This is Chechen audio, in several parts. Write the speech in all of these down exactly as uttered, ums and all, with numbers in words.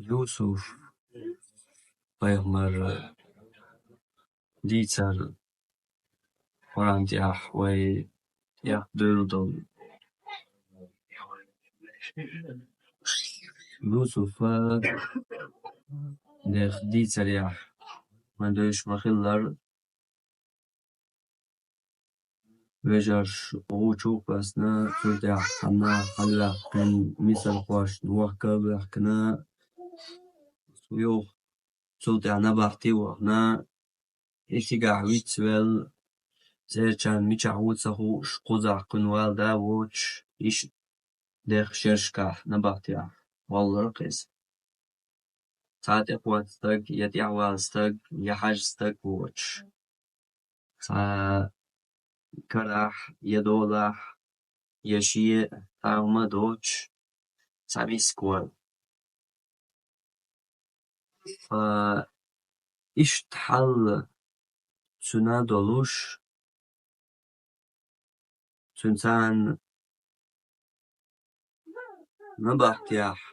Юсуф пайхамар дийцар Къуръан тӀехь вай тӀехдуьйла долу. Юсуфа дехха дийцарехь ма девзаш ма хиллара, вежарша гӀу чу а кхоьссина, цул тӀаьхьа хьанна хьалаваьккхина, мисалхошна вохка а ваьккхина, юха цул тӀаьхьа набахти а вахана, и цигахь вицвелла, церачарна мичахь ву ца хууш, кхузахь кхуьнан вала да а воцуш, иштта дехха шерашкахь набахтехь воллура-кх иза. Цхьа тӀекхочу стаг, я тӀаьхьавала стаг, я хьажа стаг воцуш. Цхьа карахь, я долахь, я шен цхьа хӀума доцуш, цхьа миска вара. Ткъа иштта хьал цуьнан долуш, цуьнан царна набахтехь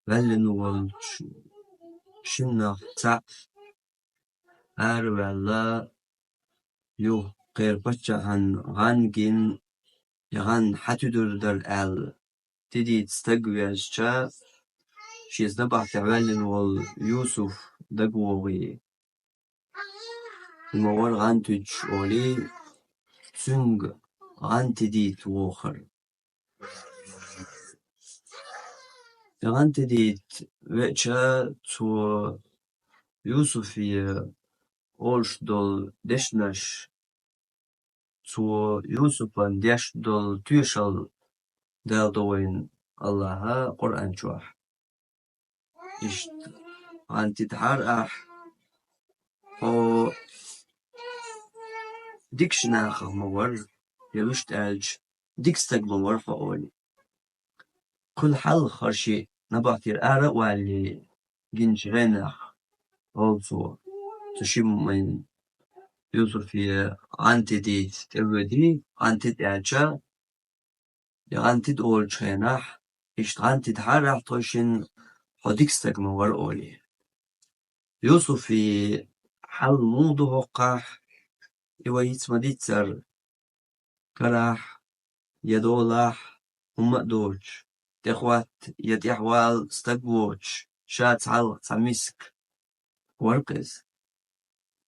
ваьллина волчу шиннах цхьаъ араваьлла, юха кхеран паччахьан гӀан гина, и гӀан хьан тидур дара аьлла, тидийта стаг везча, шеца набахтехь ваьллина волу Юсуф дагавогӀий. И ма вара гӀан тидаш олий, цуьнга гӀан тидийта вохар. ГӀан тидийта веача, цо Юсуфе олуш долу дешнаш, цо Юсуфан деш долу тоьшалла даладо вайна Аллаха Къуръан чохь. Иштта, гӀан тидахьара ахь, хьо дикачу нахах ма вара, я вуьшта аьлча, дика стаг ма вара хьо олий. Кхуьнан хьалха хӀара шиъ набахтера ара а валале гиначу хенахь, олу цо, цу шимма вайна Юсуфе гӀан тидийта тӀевоьдий, гӀан тида аьлча, я гӀан тида олучу хенахь, иштта гӀан тидахьара ахь тхойшинна, хьо дика стаг ма вара олий. Юсуфан хьал муха ду хӀокхахь, и вай хӀинца ма-дийццара, карахь, я долахь, хӀумма а доцуш, тӀехӀотта я тӀаьхьавала стаг воцуш, ша цхьалха цхьа миска вара-кх иза.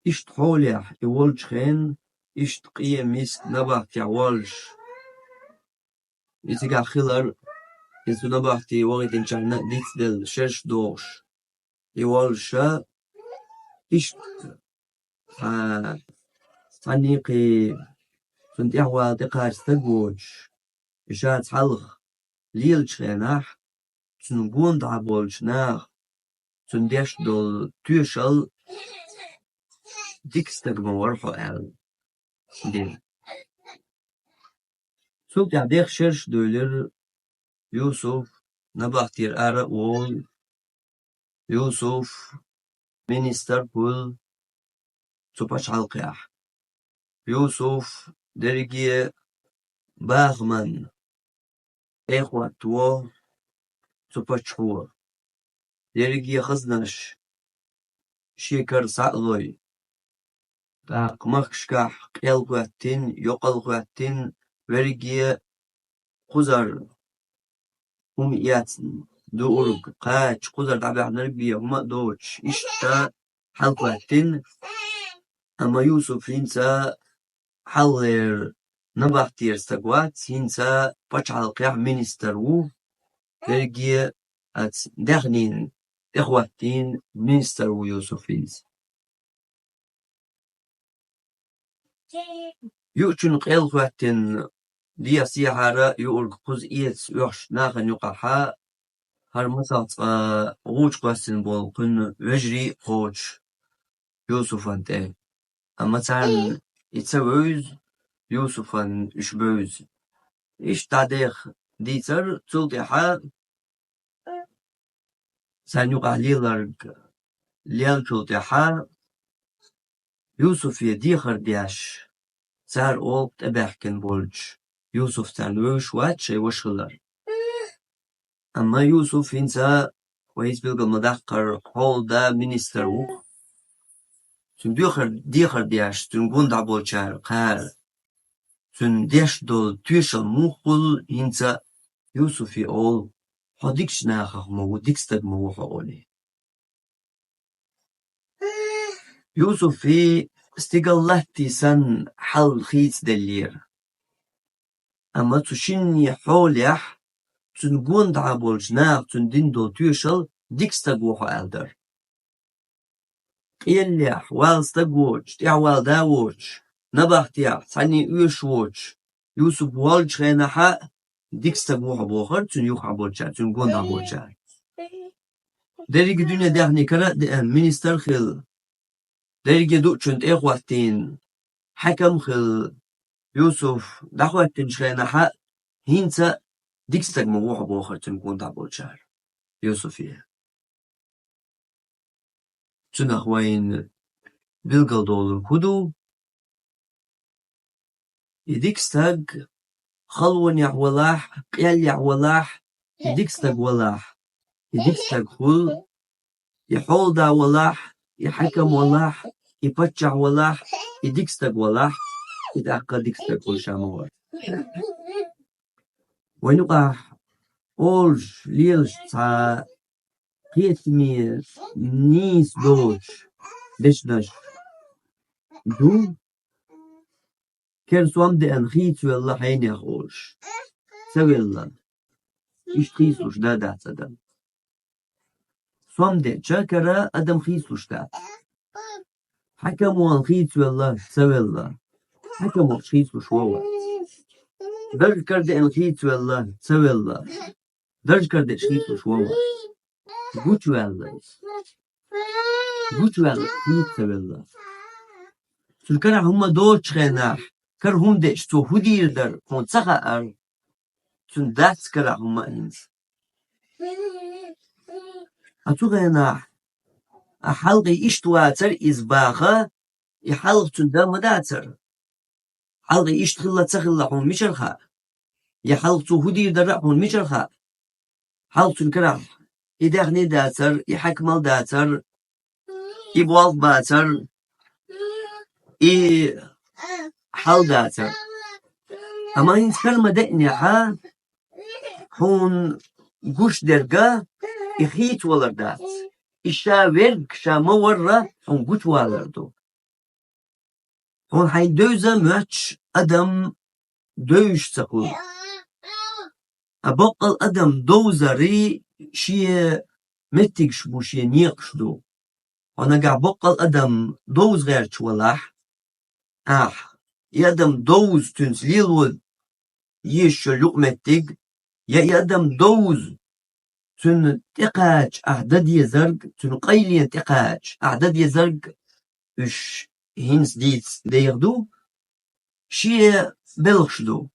Иштта хьолехь и волчу хенахь, иштта къен миска набахтехь воллуш, и цигахь хилар, и цу набахти вохийтинчарна а дицделла шераш дохуш, и воллуша, иштта, а, цхьаьнакхий цунна тӀаьхьавала тӀекхача стаг воцуш, и ша цхьалха лелачу хенахь, цуьнан гонахь болчу наха цунна деш долу тоьшалла дика стаг ма вара хьо аьлла дина. Цул тӀаьхьа дехха шераш а дуьйлира Юсуф, набахтера ара а волу Юсуф, министр хуьлу цу пачхьалкхехь. Юсуф дерриге бахаман тӀехӀоттаво цу паччахьо. Дерриге хазанаш шен кара схьа а лой. ТӀаккха махкашкахь къел хӀоьттина, йокъал хӀоьттина, верриге кхузара хӀума эцна, дуург, кхача, кхузара дӀабаьхьнарг бен хӀума а доцуш, иштта хьал хӀоьттина. Амма Юсуф хӀинца хьалхара набахтера стаг вац, хӀинца пачхьалкхехь министр ву, верриге а даьхнина тӀехӀоттийна министр ву Юсуф хӀинца. Юучун къел хӀоьттина, дехьа-сехьара юург кхуза эца оьхуш нахана юкъахьа, хӀара масех цкъа гӀу чу кхоьссина болу кхуьнан вежарий а кхочуш Юсуфан тӀе. Амма царна и ца вевза, Юсуфан уьш бевза. Иштта дӀадеха дийцар, цул тӀаьхьа царна юкъахь леларг леллачул тӀаьхьа Юсуфе дехар деш, цара олу тӀебаьхкина болчу, Юсуф царна вевзаш вац шайн ваша хилар. Амма Юсуф хӀинца Вай иза билгал ма даккхара, хьола да министр ву. Цуьнан дехар, дехар деш, цуьнан гонахьа болчара кхара. Цуьнан деш долу тоьшалла муха хуьлу, хӀинца Юсуфе олу: «Хьо дикачу нахах ма ву, дика стаг ма ву хьо», олий. Юсуфе стигал латтий санна хьал хийцаделлера. Амма цу шинне хьолехь, цуьнан гонахьа болчу наха цунна дина долу тоьшалла: «Дика стаг ву хьо», аьлла дара. Къеллехь, вала стаг воцуш, тӀаьхьа вала да воцуш, набахтехь, цхьанне оьшуш воцуш, Юсуп волчу хенахьа: «Дика стаг ву хьо», бохура цуьнан юххехь болчара, цуьнан гонахьа болчара. Дерриге дуьне даьхни кара а деана, министр хилла. Дерриге дуучунна тӀе а хӀоттийна, хьаькам хилла. Юсуп дӀахӀоьттинчу хенахьа: «ХӀинца дика стаг ма ву хьо», бохура цуьнан гонахьа болчара Юсуфе. Цунах вайна билгалдолург хӀун ду? И дика стаг халонехь валахь, къеллехь валахь, и дика стаг валахь, и дика стаг хуьлу, и хьолада валахь, и хьаькам валахь, и паччахь валахь, и дика стаг валахь, и тӀаккха дика стаг хуьлу ша ма вара. Вайн юкъахь олуш, лелаш цхьа кхетаме, нийса доцуш дешнаш ду, кара сом деана хийцавелла хьенех олуш. Ца велла. Иштта хийцалуш да дац адам. Сом деача кара адам хийцалуш дац. Хьаькам вон хийцавелла, ца велла. Хьаькам волчу хийцалуш вон вац. Дарж кара деана хийцавелла, ца велла. Дарж кара деача хийцалуш вон вац. Гучуваьлла иза. Гучуваьлла, хийца ца велла. Цуьнан карахь хӀума доцучу хенахь, кара хӀума деача цо хӀун дийр дара, хьуна ца хаьара. Цуьнан дац карахь хӀума а хӀинца. Ткъа цу хенахь, а хьалхе иштта вацара иза баха, и хьалха цуьнан дан ма дацара. Хьалха иштта хилла ца хилла хьуна мичара хаьа? Я хьалха цо хӀун дийр дара хьуна мичара хаьа? Хьалха цуьнан карахь и даьхни дацара, и хьаькамал дацара, и болх бацара, и хьал дацара. Амма хӀинца кара ма деънехьа, хьуна гуш дерг и хийцавалар дац. И ша верг ша ма варра хьуна гучувалар ду. Хьуна хьайн девза моьттуш адам девзаш ца хуьлу. Ткъа боккъал адам довзарий шен меттигаш бу, шен некъаш ду. Хьо нагахь боккъал адам довза гӀерташ валахь, ахь, и адам довза цуьнца лело езаш йолу юкъаметтиг, я и адам довза, цуьнан тӀекхача ахь дан дезарг, цуьнан къайленан тӀекхача ахь дан дезарг, уьш хӀинца дийца дайх ду, шен белхаш ду.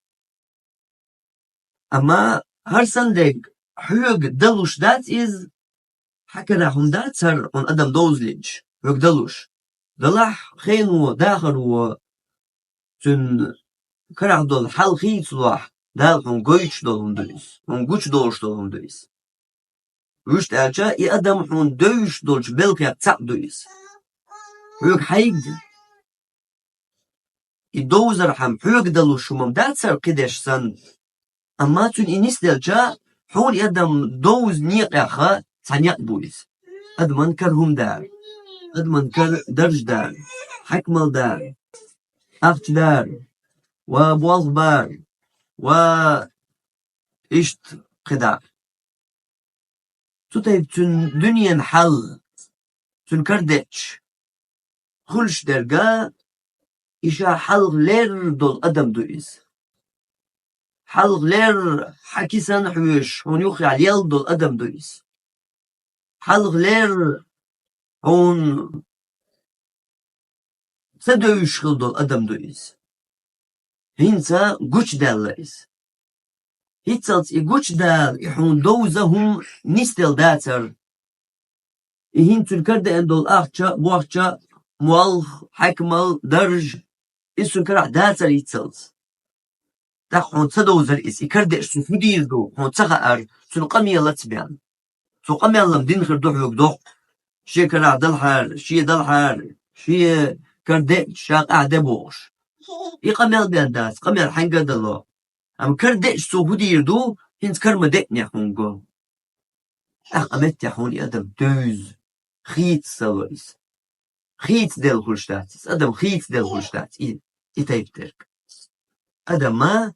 Амма хӀара санна дерг хьоьга далуш дац иза, хьан карахь хӀума дац хӀара хьуна адам довза лиъча, хьоьга далуш. Далахь хено, дахаро, цуьнан карахь долу хьал хийцалахь, Дала хьуна гойтуш долу хӀума ду иза, хьуна гучудолуш долу хӀума ду иза. Вуьшта аьлча, и адам хьуна девзаш долчу белхех цхьаъ ду иза. Хьоьга хьайга и довзархьама хьоьга далуш хӀума дац хӀара кхидерш санна. Амма цуьнан и нисделча, хьуна и адам довза некъех цхьа некъ бу иза. Адаман кара хӀума дара, адаман кара дарж дара, хьаькамал дара, ахча дара, ва болх бара, ва иштта кхидӀа. Цу тайпа цуьнан дуьненан хьал, цуьнан карадеъча, хуьлуш дерг, и ша хьалха лерра долу адам ду иза. Хьалха лерра хьан кисана хьоьжуш, хьуна юххехь лелла долу адам ду иза. Хьалха лерра хьуна ца девзаш хилла долу адам ду иза. ХӀинца гучудаьлла иза. ХӀинццалц и гучудала, и хьуна довза хӀума нисделла дацара. И хӀинца цуьнан карадеана долу ахча, бохча, молха, хьаькамал, дарж, иза цуьнан карахь дацара хӀинццалц. ТӀаккха хьуна ца довзара иза, и карадеъча цуьнан хӀун дийр ду, хьуна ца хаьара, цуьнан къамел лаца бен. Цо къамел-м дина хир ду хьога доккха. Шен карахь далахьара, шен далахьара, шен кара деъча, ша къахьде бохуш. И къамел бен дац, къамел хьаьнга а дало. Амма кара деъча цо хӀун дийр ду, хӀинца кара ма деънехь хьуна го. ТӀаккха меттехь хьуна и адам девза, хийца сало иза. Хийцаделла хуьлуш дац иза. Адам хийцаделла хуьлуш дац и, и тайпа дерг. Адама,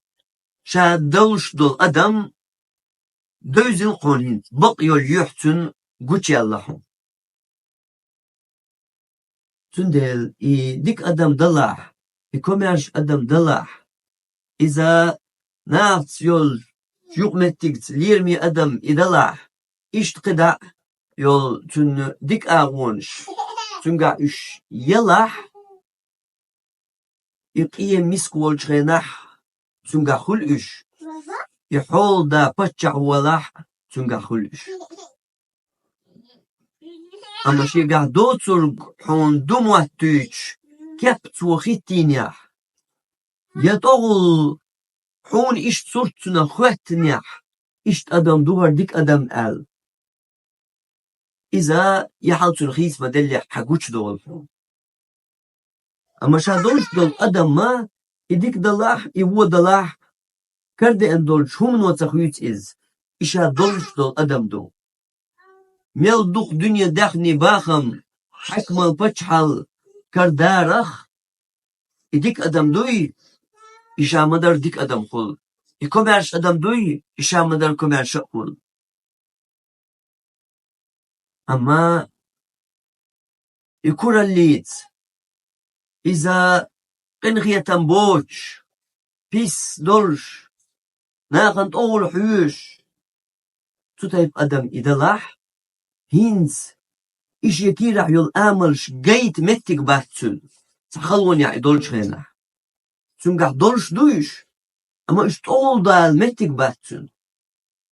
ша долуш долу адам девзина хьуна хӀинца, бакъ йолу юьхь цуьнан гучуяьлла хьуна. Цундела и дика адам далахь, и комаьрша адам далахь, иза нахаца йолчу юкъаметтигца лераме адам и далахь, иштта кхидӀа а йолу цуьнан дика агӀонаш, цуьнгахь уьш ялахь, и къен миска волчу хенахь цуьнгахь хуьлу уьш, и хьолада паччахь волахь цуьнгахь хуьлу уьш. Амма шегахь доцург хьуна ду моттуьйтуш, кеп цо хӀиттийнехь, я тӀогӀул хьуна иштта сурт цунах хоьттинехь, иштта адам ду хӀара дика адам аьлла, иза яхьал цуьнан хийца ма деллехь хьан гучудолу хьуна. Амма ша долуш долу адамна и дика далахь, и вон далахь, карадеана долчу хӀумано ца хуьйцу иза, и ша долуш долу адам ду. Мел дукха дуьне даьхний бахам, хьаькамал, паччахьал карадарах, и дика адам дуй, и ша ма-дарра дика адам хуьлу, и комаьрша адам дуй, и ша ма-дарра комаьрша а хуьлу. Амма и кураллица, иза къинхетам боцуш, пис долуш, нахана тӀовла хьоьжуш, цу тайпа адам и далахь, хӀинца и шен кийрахь йолу амалш гайта меттиг бац цуьнан, цхьа халонехь и долчу хенахь. Цуьнгахь долуш ду уьш, амма уьш тӀовла дала меттиг бац цуьнан.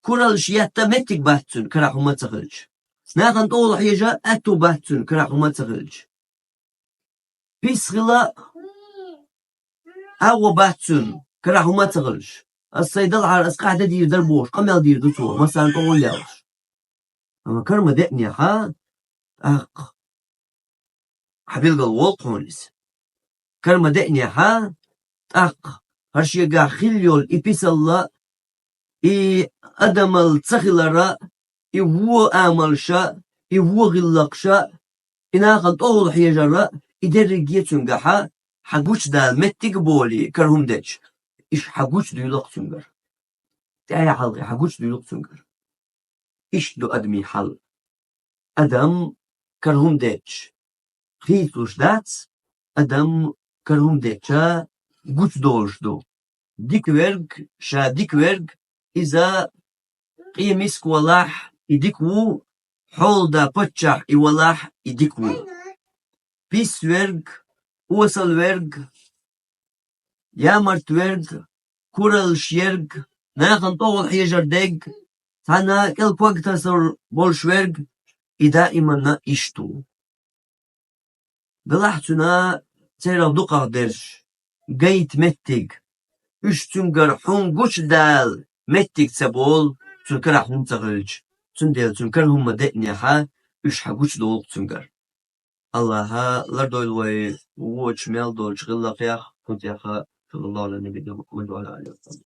Кураллаш етта меттиг бац цуьнан, карахь хӀума ца хилча. Нахана тӀовла хьежа аьтту бац цуьнан, карахь хӀума ца хилча. Пис хила агӀо бац цуьнан, карахь хӀума ца хилча. Ас сайн далахьара ас къахьде дийр дара бохуш, къамел дийр ду цо, массарна тӀовла лелаш. Амма кара ма деънехьа, тӀаккха хьан билгал волу хьуна иза. Кара ма деънехьа, тӀаккха хӀара шегахь хилла йолу и писалла, и адамал ца хилара, и вон амалша, и вон гӀиллакхаша, и нахана тӀовла хьежара, и дерриге цуьнгахьа хьан гучудала меттиг а болий, кара хӀума дечу, иштта хьан гучудуьйлу-кх цуьнгара. ТӀаьхьа хьалхе хьан гучудуьйлу-кх цуьнгара. Иштта ду адамийн хьал. Адам кара хӀума дечу хийцалуш дац, адам кара хӀума деча гучудолуш ду. Дика верг, ша дика верг, иза къен миска валахь, и дика ву, хьолада паччахь и валахь, и дика ву. Пис верг, осал верг, ямарт верг, кураллаш ерг, нахана тӀовла хьежар дерг, цхьана кӀел ког тасар болуш верг, и даиманна иштта ву. Далахь цуьнан церан дукхахдерш, гайта меттиг, уьш цуьнгара хьуна гучудала меттиг ца болу, цуьнан карахь хӀума ца хилча, цундела цуьнан кара хӀума деънехьа, уьш хьан гучудолу-кх цуьнгара. АллахӀа лардойла вай вочу мел долчу гӀиллакхех, хӀун тӀеха, саллаллаху Ӏала набийина Мухьаммад ва Ӏала алихи ва саллам.